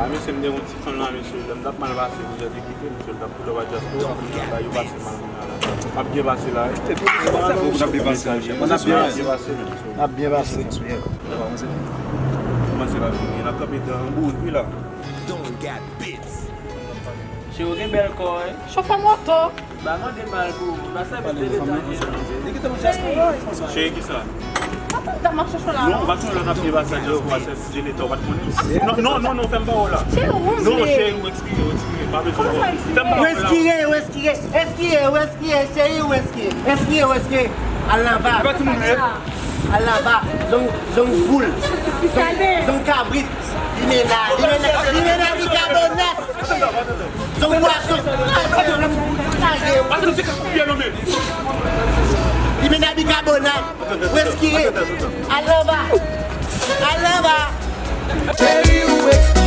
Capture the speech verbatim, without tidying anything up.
Mesye, m te yon ti fanm la, mesye, lè m t ap mal pase, misye te kite, misye, l t ap koule pa dyaspora, misye, bagay yo pase mal kounye a la. M ap byen pase la, wi. Epi, misye, w ap byen pase, misye. N ap byen pase, mesye. N ap byen pase. Kòmanse la fini, n ap kanpe dan bout, wi la. Don't got bits. Cheri, w gen bèl kò, wi. Chofè moto. Ba mande mal pou ou, pa sèvis de leta. Cheri, ki sa? Atann, dam ap chèche w la, non? Non, ou pa t konnen lè n ap debate sa, ou pa sèvis de leta, ou pa t konnen? Non, non, non, non, fè m pawòl la. Cheri, ou vle. Non, cheri, ou ekspire, ou ekspire, pa bezwen. Kòman sa, ou ekspire? Fè m pawòl la. Ou ekspire, ou ekspire, ou ekspire, cheri, ou ekspire. Ekspire, ou ekspire. Al nan va. Ou pa timoun, wi. Al nan va. Zong, zong poul. Zong, zong kabrit. Limena, limena, limena bikabonat. Zong pwason. Limena bikabonat. Ou ekspire. Al nan va. Al nan va. Cheri, ou ekspire.